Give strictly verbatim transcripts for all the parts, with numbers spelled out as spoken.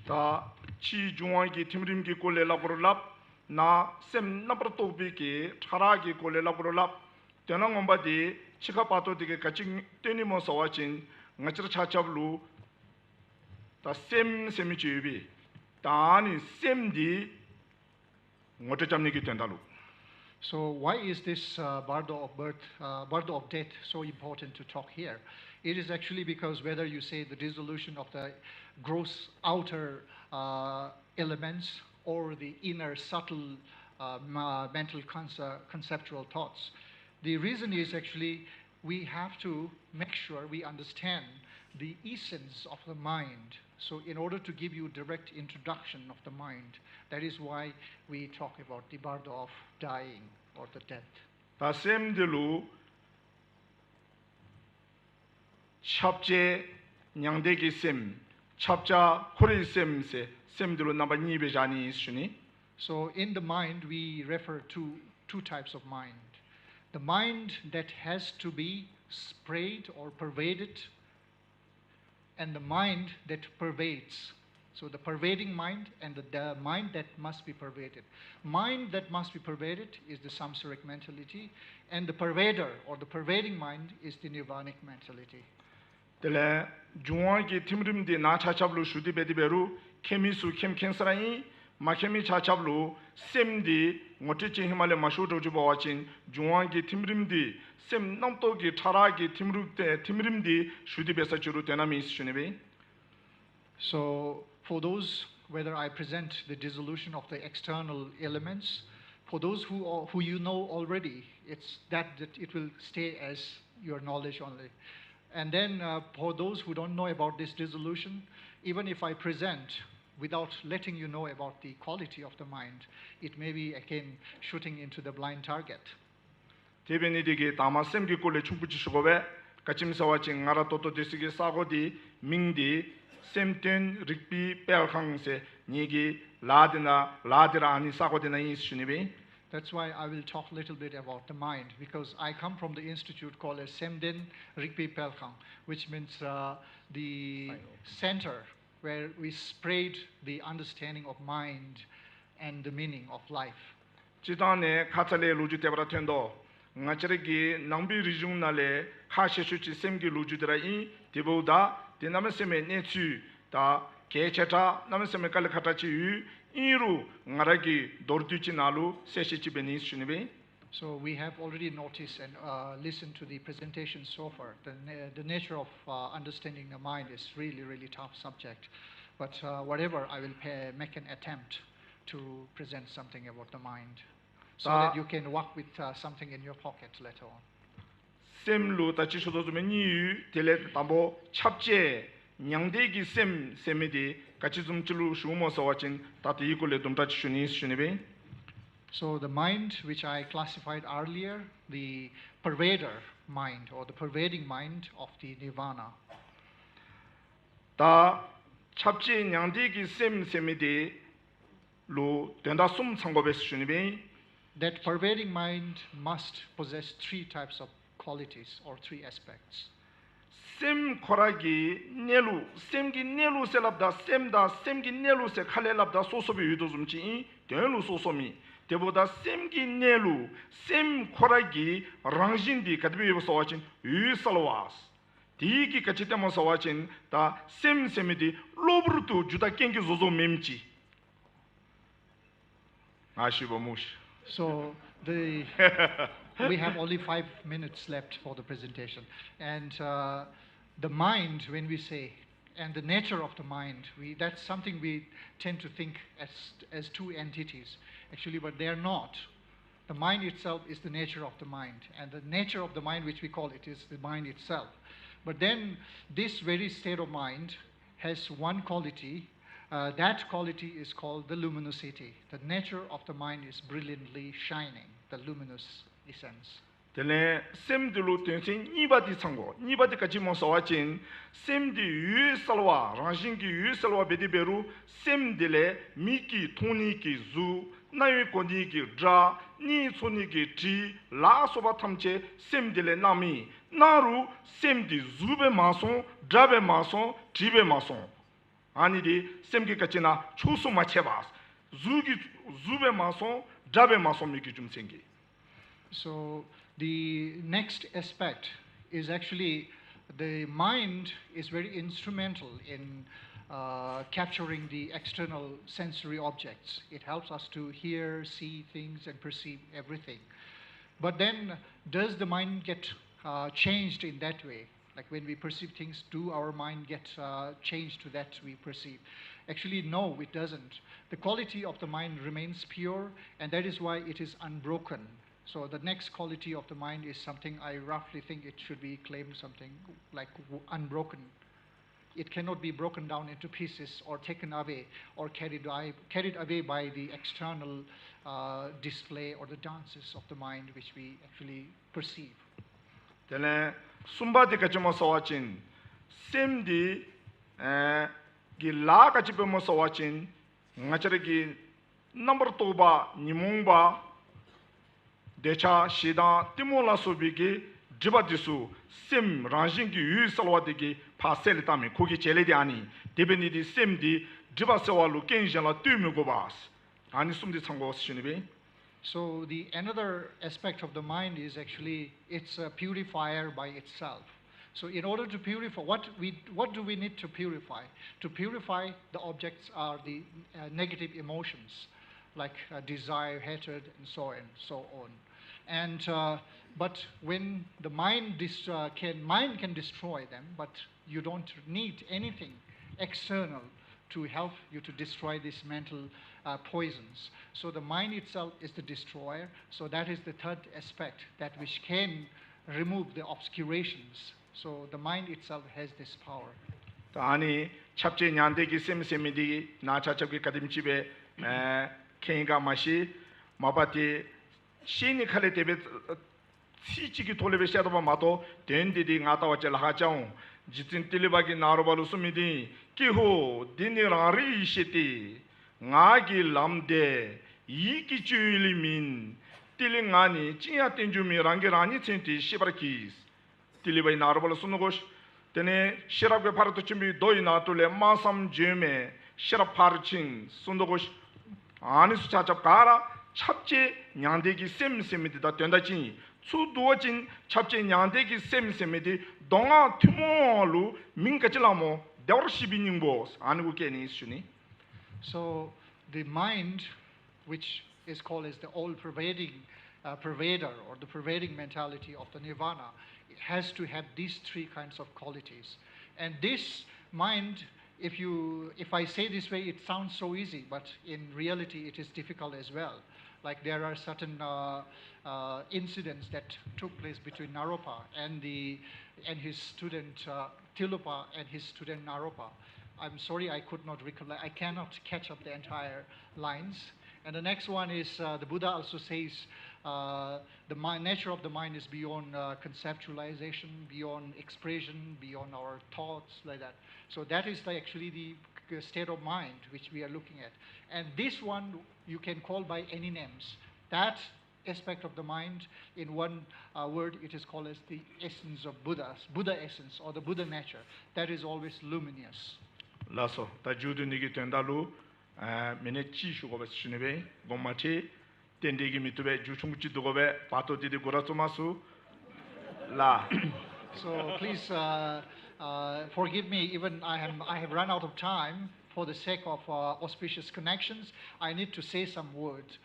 ད་ཕྱིའི་འབྱུང་བ་གི་ཐིམ་རིམ་གྱི་སྐོར་ལས་སླབ་དགོ་རུང་སླབ། ནང་སེམས་རྣམ་པར་རྟོག་པའི་གི་ཕྲ་རགས་ཀྱི་སྐོར་ལས་སླབ་དགོ་རུང་སླབ། དོན་ངོ་མ་འདི་འཆི་ཁ་བར་དོ་འདི་གིས་ག་ཅི་སྟོན་ནི་སྨོ་ཟེར་བ་ཅིན་ང་བཅས་ར་ཆ་ཁྱབ་ལུ་ད་སེམས་ཟེར་མི་ཅིག་ཡོད་པས། ད་ཨ་ནི་སེམས་འདི་ངོ་སྤྲོད་རྐྱབ་ནི་གི་དོན་དག་ལུ། So why is this uh, bardo of birth, uh, bardo of death so important to talk here? It is actually because whether you say the dissolution of the gross outer uh, elements or the inner subtle uh, ma- mental conce- conceptual thoughts, the reason is actually we have to make sure we understand the essence of the mind. So, in order to give you direct introduction of the mind, that is why we talk about the bardo of dying or the death. ད་སེམས་འདི་ལུ་ཁྱབ་བྱེད་མྱང་འདས་ཀྱི་སེམས། ཁྱབ་བྱ་འཁོར་བའི་སེམས་ཟེར་སེམས་འདི་ལུ་རྣམ་པ་གཉིས་སྦེ་བཞག་ནི་ཨིན་ཟེར་ཞུ་ནི། So in the mind, we refer to two types of mind. The mind that has to be sprayed or pervaded, and the mind that pervades. So the pervading mind and the, the mind that must be pervaded. Mind that must be pervaded is the samsaric mentality, and the pervader or the pervading mind is the nirvanic mentality. དེ་ལས་འབྱུང་བ་གི་ཐིམ་རིམ་འདི་ནང་ཆ་ཁྱབ་ལུ་ཞུ་སྟེ་འབད་དེ་འབད་རུང་མཁྱེན་མི་ཚུ་མཁྱེན་མཁྱེན་ས་ར་ཨིན། མ་མཁྱེན་མི་ཆ་ཁྱབ་ལུ་སེམས་འདི་ངོ་སྤྲོད་ཅིག་ཧེ་མ་ལས་མ་ཞུ་དྲག་ཅིག་འབད་བ་ཅིན་འབྱུང་བ་གི་ཐིམ་རིམ་འདི་སེམས་རྣམ་རྟོག་གི་ཕྲ་རགས་ཀྱི་ཐིམ་རིམ་ཐིམ་རིམ་འདི་ཞུ་སྟེ་འབད་ས་ཅིག་རུང་དོན་དག་མེད་ཟེར་ཞུ་ནི་སྦེ། So, for those, whether I present the dissolution of the external elements, for those who, are, who you know already, it's that, that it will stay as your knowledge only. And then uh, for those who don't know about this dissolution, even if I present without letting you know about the quality of the mind, it may be again shooting into the blind target. དེ་འབད་ནི་དེ་གིས་ད་མ་སེམས་ཀྱི་སྐོར་ལས་ཆུང་ཀུ་ཅིག་ཞུ་དགོ་པས། ག་ཅི་སྨོ་ཟེར་བ་ཅིན་ང་ར་ད་ལྟོ་སྡོད་སའི་གི་ས་གོ་འདི་མིང་འདི་སེམས་དོན་རིག་པའི་དཔལ་ཁང་ཟེར་ངེ་གི་ལཱ་འདི་ནང་ལཱ་འདི་ར་ཨ་ནི་ས་གོ་འདི་ནང་ཨིན་ཟེར་ཞུ་ནི་སྦེ། That's why I will talk a little bit about the mind, because I come from the institute called as Semden Rigpi Pelkhang, which means uh, the center where we spread the understanding of mind and the meaning of life. སྤྱིར་བཏང་ནས་ཁ་ཙ་ལས་ལོ་རྒྱུས་དེ་སྦེ་ར་ཐོན་དོ། ང་བཅས་ར་གི་ནང་པའི་རིག་གཞུང་ནང་ལས་ཁག་ཆེ་ཤོས་ཅིག་སེམས་ཀྱི་ལོ་རྒྱུས་འདི་ར་ཨིན། དེ་འབདཝ་ད་དེ་གནམ་མེད་ས་མེད་གནས་ཚུལ་ད་གལ་ཆེ་དྲགས་གནམ་མེད་ས་མེད་དཀའ་ལས་ཁག་དྲགས་ཅིག་ཡོད། ཨིན་རུང་ང་ར་གིས་མདོར་བསྡུས་ཅིག་ནང་ལུ་གསལ་བཤད་ཅིག་འབད་ནི་ཨིན་ཟེར་ཞུ་ནི་སྦེ། So we have already noticed and uh, listened to the presentation so far. The, na- the nature of uh, understanding the mind is really, really tough subject. But uh, whatever, I will pay, make an attempt to present something about the mind so that you can walk with uh, something in your pocket later on. སེམས་ལུ་ད་ཅི་ཞུ་དོ་བཟུམ་སྦེ་གཉིས་ཡོད། དེ་ལས་དང་པོ་ཁྱབ་བྱེད་མྱང་འདས་ཀྱི་སེམས་ཟེར་མི་འདི་ག་ཅི་བཟུམ་ཅིག་ལུ་ཞུཝ་སྨོ་ཟེར་བ་ཅིན་ད་དེའི་སྐོར་ལས་དུམ་གྲ་ཅིག་ཞུ་ནི་ཨིན་ཟེར་ཞུ་ནི་སྦེ། So the mind which I classified earlier, the pervader mind or the pervading mind of the nirvana. ད་ཁྱབ་བྱེད་མྱང་འདས་ཀྱི་སེམས་ཟེར་མི་འདི་ལུ་དོན་དག་གསུམ་ཚང་དགོ་པས་ཟེར་ཞུ་ནི་སྦེ། That pervading mind must possess three types of qualities or three aspects. སེམས་ཁོ་ར་གི་གནས་ལུགས་སེམས་ཀྱི་གནས་ལུགས་ཟེར་སླབ་ད་སེམས་དང་སེམས་ཀྱི་གནས་ལུགས་ཟེར་ཁ་ལས་སླབ་ད་སོ་སོ་སྦེ་ཡོད་དོ་བཟུམ་ཅིག་ཨིན། དོན་ལུ་སོ་སོ་མེད། དེ་འབདཝ་ད་སེམས་ཀྱི་གནས་ལུགས་སེམས་ཁོ་ར་གི་རང་བཞིན་འདི་ག་དེ་སྦེ་ཡོདཔ་སྨོ་ཟེར་བ་ཅིན་འོད་གསལ་བ། དེ་གིས་ག་ཅི་སྟོནམ་སྨོ་ཟེར་བ་ཅིན་ད་སེམས་ཟེར་མི་འདི་གློ་བུར་དུ་རྒྱུ་དང་རྐྱེན་གྱིས་བཟོ་བཟོཝ་མེནམ་ཅིག། ང་ཞུ་བ་མུ་ཤི། So the we have only five minutes left for the presentation, and uh, the mind, when we say, and the nature of the mind, we, that's something we tend to think as as two entities, actually, but they are not. The mind itself is the nature of the mind, and the nature of the mind, which we call it, is the mind itself. But then, this very state of mind has one quality. Uh, that quality is called the luminosity. The nature of the mind is brilliantly shining, the luminous essence. དེ་ལས་སེམས་འདི་ལུ་དོན་ཚན་གཉིས་པ་འདི་ཚང་དགོ། གཉིས་པ་འདི་ག་ཅི་སྨོ་ཟེར་བ་ཅིན་སེམས་འདི་འོད་གསལ་བ་རང་བཞིན་གྱིས་འོད་གསལ་བ་འབད་དེ་འབད་རུང་སེམས་འདི་ལས་མིག་གིས་མཐོང་ནི་གི་གཟུགས། རྣ་བས་གོ་ནི་གི་སྒྲ། སྙན་ཚོར་ནི་གི་དྲི་ལ་སོགས་པ་ཐམས་ཅད་སེམས་འདི་ལས་སྣང་མི། སྣང་རུང་སེམས་འདི་གཟུགས་སྦེ་མ་སོང་། སྒྲ་སྦེ་མ་སོང་། དྲི་སྦེ་མ་སོང་། ཨ་ནི་འདི་སེམས་ཀྱིས་ག་ཅི་ན་ཕྱོགས་སུ་མ་ཆད་པར་གཟུགས་ཀྱིས་གཟུགས་སྦེ་མ་སོང་སྒྲ་སྦེ་མ་སོང་མི་གི་རྒྱུ་མཚན་གྱིས། So the next aspect is actually the mind is very instrumental in uh, capturing the external sensory objects. It helps us to hear, see things, and perceive everything. But then, does the mind get uh, changed in that way? Like when we perceive things, do our mind get uh, changed to that we perceive? Actually, no, it doesn't. The quality of the mind remains pure, and that is why it is unbroken. So the next quality of the mind is something I roughly think it should be claimed something like w- unbroken. It cannot be broken down into pieces or taken away or carried away, carried away by the external uh, display or the dances of the mind which we actually perceive. དེ་ལས་གསུམ་པ་དེ་ག་ཅི་སྨོ་ཟེར་བ་ཅིན་སེམས་འདི་ཨེ་གི་ལཱ་ག་ཅི་འབད་སྨོ་ཟེར་བ་ཅིན་ང་བཅས་ར་གི་རྣམ་པར་རྟོག་པ་ཉོན་མོངས་པ་འདོད་ཆགས་ཞེ་སྡང་གཏི་མུག་ལ་སོགས་པའི་གི་སྒྲིབ་པ་འདི་ཚུ་སེམས་རང་བཞིན་གྱིས་འོད་གསལ་བ་དེ་གིས་ཕར་བསལ་ཏེ་བཏང་མི་ཁོ་གི་བྱེད་ལས་དེ་ཨ་ནི། དེ་འབད་ནི་དེ་སེམས་འདི་སྒྲིབ་པ་སེལ་བ་ལུ་རྐྱེན་གཞན་ལ་ལྟོས་མི་དགོ་པས། ཨ་ནི་གསུམ་འདི་ཚང་དགོ་ཟེར་ཞུ་ནི་སྦེ། So the another aspect of the mind is actually it's a purifier by itself. So in order to purify, what we what do we need to purify? To purify the objects are the uh, negative emotions, like uh, desire, hatred, and so on, so on. And uh, but when the mind dis- uh, can mind can destroy them, but you don't need anything external to help you to destroy these mental uh, poisons. So the mind itself is the destroyer. So that is the third aspect that which can remove the obscurations. So the mind itself has this power. ད་ཨ་ནི་ཁྱབ་བྱེད་མྱང་འདས་ཀྱི་སེམས་ཟེར་མི་འདི་ནཱ་ཆ་ཁྱབ་ཀྱིས་ག་དེམ་ཅིག་སྦེ་ཨེ་མཁྱེན་ག་མ་ཤེས། མ་པ་དེ་ཤེས་ནི་ཁ་ལས་དེ་སྦེ་ཚིག་གཅིག་གི་ཐོག་ལས་སྦེ་བཤད་དོ་བ་མ་གཏོགས་དོན་འདི་འདི་ང་བལྟ་བ་ཅིན་ལཱ་ཁག་ཅིག་འོང་། རྗེ་བཙུན་ཏི་ལི་པ་གིས་ནཱ་རོ་པ་ལུ་གསུངས་མི་འདི་ཀྱེ་ཧོ། འདི་ནི་རང་རིག་ཡེ་ཤེས་ཏེ། ངག་གི་ལམ་འདས་ཡིད་ཀྱི་སྤྱོད་ཡུལ་མིན། ཏི་ལི་ང་ནི་ཅི་ཡང་བསྟན་རྒྱུ་མེད། རང་གིས་རང་ཉིད་མཚོན་ཏེ་ཤེས་པར་གྱིས། ཏི་ལི་པ་གིས་ནཱ་རོ་པ་ལུ་གསུངས་ནུག་གོ། དེ་ནས་ཤེས་རབ་ཀྱི་ཕ་རོལ་ཏུ་ཕྱིན་པའི་མདོ་ཡི་ནང་དུ་ལས་སྨྲ་བསམ་བརྗོད་མེད་ཤེས་རབ་ཕར་ཕྱིན་གསུངས་ནུག་གོ། ཨ་ནི་ཚུ་ཆ་ཁྱབ་ག་ར་ཁྱབ་བྱེད་མྱང་འདས་ཀྱི་སེམས་ཟེར་མི་འདི་དང་དོན་དག་གཅིག་ཨིན། ཚུར་བསྡུ་བ་ཅིན་ཁྱབ་བྱེད་མྱང་འདས་ཀྱི་སེམས་ཟེར་མི་འདི་མདོ་སྔགས་ཐུན་མོང་ལུ་མིང་ག་ཅི་ལ་སྨོ། བདེ་བར་གཤེགས་པའི་སྙིང་པོ་ཨ་ནི་གུ་བཀལ་ནི་ཨིན་ཟེར་ཞུ་ནི། So the mind, which is called as the all-pervading uh, pervader or the pervading mentality of the nirvana, it has to have these three kinds of qualities. And this mind, if you, if I say this way, it sounds so easy, but in reality, it is difficult as well. Like there are certain uh, uh, incidents that took place between Naropa and the and his student uh, Tilopa and his student Naropa. I'm sorry, I could not recollect. I cannot catch up the entire lines. And the next one is uh, the Buddha also says uh, the mind, nature of the mind is beyond uh, conceptualization, beyond expression, beyond our thoughts, like that. So that is the, actually the state of mind which we are looking at. And this one you can call by any names. That aspect of the mind, in one uh, word, it is called as the essence of Buddha, Buddha essence or the Buddha nature. That is always luminous. ལགས་སོ། ད་མཇུག་བསྡུ་ནི་གི་དོན་དག་ལུ་ཨ་མི་ནི་ཅིག་ཞུ་དགོ་པས་ཟེར་ཞུ་ནི་སྦེ། དགོངསམ་མ་ཁྲེལ། ཏན་ཏན་གྱིས་མི་བཏུབ་པས། རྒྱུ་ཆུང་ཀུ་ཅིག་འདུག་དགོ་པས། བར་དོ་འདི་འདི་མགུ་ར་བཙུམ་མ་ཞུ་ལགས། So please uh, uh, forgive me, even I am I have run out of time. For the sake of uh, auspicious connections, I need to say some words,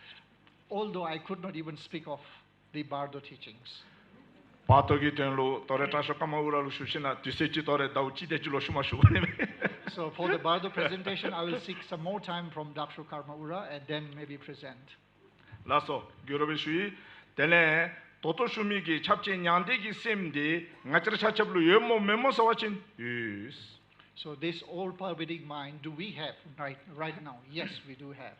although I could not even speak of the Bardo teachings. བར་དོ་གི་དོན་ལུ་དོ་རུང་དྲག་ཤོས་ཀརྨ་ཨུ་ར་ལུ་ཞུ་ཞིནམ་ལས་དུས་ཚོད་ཅིག་དོ་རུང་ཟླཝ་གཅིག་དེ་ཅིག་ལུ་ཞུ་མ་ཞུ་ག་ནི་མས། So for the Bardo presentation, I will seek some more time from Doctor Karma Ura and then maybe present. ལགས་སོ། བརྒྱུད་རོགས་སྦེ་ཞུ་ཡི། དེ་ལས་ད་ལྟོ་ཞུ་མི་གི་ཁྱབ་བྱེད་མྱང་འདས་ཀྱི་སེམས་འདི་ང་བཅས་ར་ཆ་ཁྱབ་ལུ་ཡོད་སྨོ་མེད་སྨོ་ཟེར་བ་ཅིན་ཡོད། So this all-pervading mind, do we have right, right now? Yes, we do have.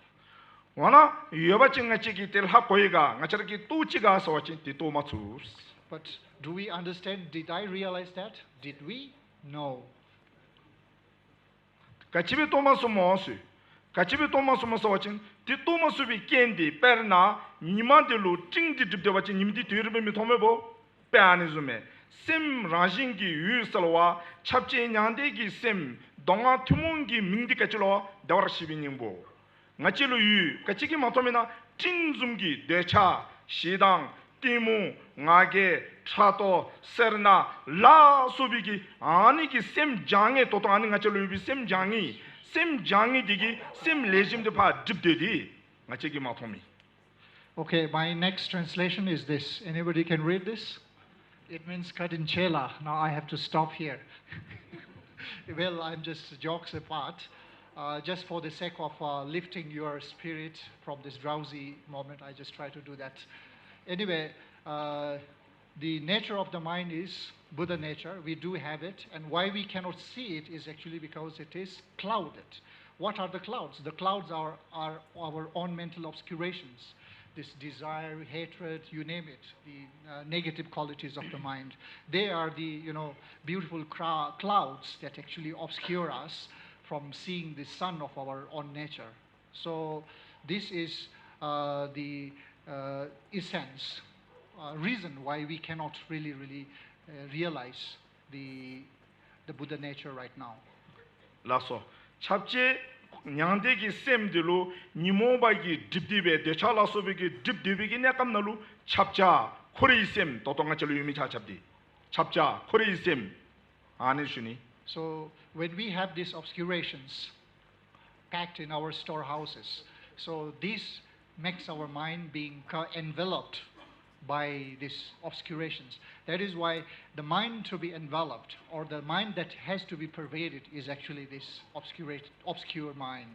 འོ་ན་ཡོད་པ་ཅིན་ང་བཅས་ཀྱིས་དེ་ལྷག་གོ་ཡི་ག། ང་བཅས་ར་གིས་རྟོགས་ཅི་ག་ཟེར་བ་ཅིན་དེ་རྟོགས་མ་ཚུགས། But do we understand? Did I realize that? Did we? No. ག་ཅི་སྦེ་རྟོགས་མ་ཚུགས་སྨོ་ཟེར། ག་ཅི་སྦེ་རྟོགས་མ་ཚུགས་སྨོ་ཟེར་བ་ཅིན་དེ་རྟོགས་མ་ཚུགས་པའི་རྐྱེན་དེ་དཔེར་ན་ཉི་མ་དེ་ལུ་སྤྲིན་དེ་སྒྲིབ་སྡོད་པ་ཅིན་ཉིམ་དེ་དུས་རིང་སྦེ་མི་མཐོང་མས་པོ། དཔེ་ཨ་ནི་བཟུམ་མས། སེམས་རང་བཞིན་གྱིས་འོད་གསལ་བ། ཁྱབ་བྱེད་མྱང་འདས་ཀྱི་སེམས། མདོ་སྔགས་ཐུན་མོང་གི་མིང་འདི་ག་ཅི་ལོ། བདེ་བར་གཤེགས་པའི་སྙིང་པོ། ང་བཅས་ལུ་ཡོད། ག་ཅི་གིས་མ་མཐོང་མེན་ན། སྤྲིན་བཟུམ་གྱི་འདོད་ཆགས་ཞེ་སྡང་གཏི་མུག་ང་རྒྱལ་ཕྲག་དོག་སེར་སྣ་ལ་སོགས་པའི་གི་ཨ་ནི་གི་སེམས་བྱང་ངེས་ཏོག་ཏོ། ཨ་ནི་ང་བཅས་ལུ་ཡོད་པའི་སེམས་བྱང་ངེས། སེམས་བྱང་ངེས་དེ་གིས་སེམས་ལེགས་ཤོམ་དེ་ཕར་སྒྲིབ་སྡོད་དེ། ང་བཅས་ཀྱིས་མ་མཐོང་མི། Okay, my next translation is this. Anybody can read this? It means cut in chela. Now I have to stop here. Well, I'm just jokes apart. Uh, just for the sake of uh, lifting your spirit from this drowsy moment, I just try to do that. Anyway, uh, the nature of the mind is Buddha nature. We do have it. And why we cannot see it is actually because it is clouded. What are the clouds? The clouds are, are our own mental obscurations. This desire, hatred, you name it, the uh, negative qualities of the mind. They are the, you know, beautiful cra- clouds that actually obscure us from seeing the sun of our own nature. So this is uh, the uh, essence, uh, reason why we cannot really, really uh, realize the, the Buddha nature right now. ལགས་སོ། ཁྱབ་བྱེད་མྱང་འདས་ཀྱི་སེམས་འདི་ལུ་ཉོན་མོངས་པ་གིས་སྒྲིབ་སྡོད་པའི་འདོད་ཆགས་ལ་སོགས་པའི་གིས་སྒྲིབ་སྡོད་པའི་གི་གནས་སྐབས་ནང་ལུ་ཁྱབ་བྱ་འཁོར་བའི་སེམས་ཏོག་ཏོ་ང་བཅས་ལུ་ཡོད་མི་ཆ་ཁྱབ་སྟེ། ཁྱབ་བྱ་འཁོར་བའི་སེམས། ཨ་ནི་ཞུ་ནི། So when we have these obscurations, packed in our storehouses. So this makes our mind being co- enveloped by these obscurations. That is why the mind to be enveloped, or the mind that has to be pervaded, is actually this obscurate, obscure mind.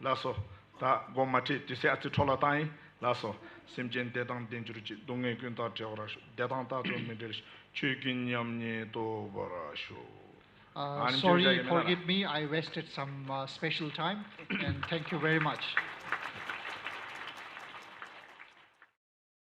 ལགས་སོ། ད་དགོངསམ་མ་ཁྲེལ། དུས་ཚོད་ཨ་ཙི་འཕྲོ་བརླག་བཏང་ཡི། ལགས་སོ། སེམས་ཅན་བདེ་དང་ལྡན་གྱུར་ཅིག། སྡུག་བསྔལ་ཀུན་དང་བྲལ་བར་ཤོག། བདེ་དང་རྟག་འབྱོར་མི་འབྲལ་ཤོག། ཆོས་ཀུན་མཉམ་ཉིད་རྟོགས་པར་ཤོག། Uh, ཨ་ནི་ཅོག་ཅོག་sorry, ཡིན་ན་ལགས། Forgive me, I wasted some uh, special time, and thank you very much.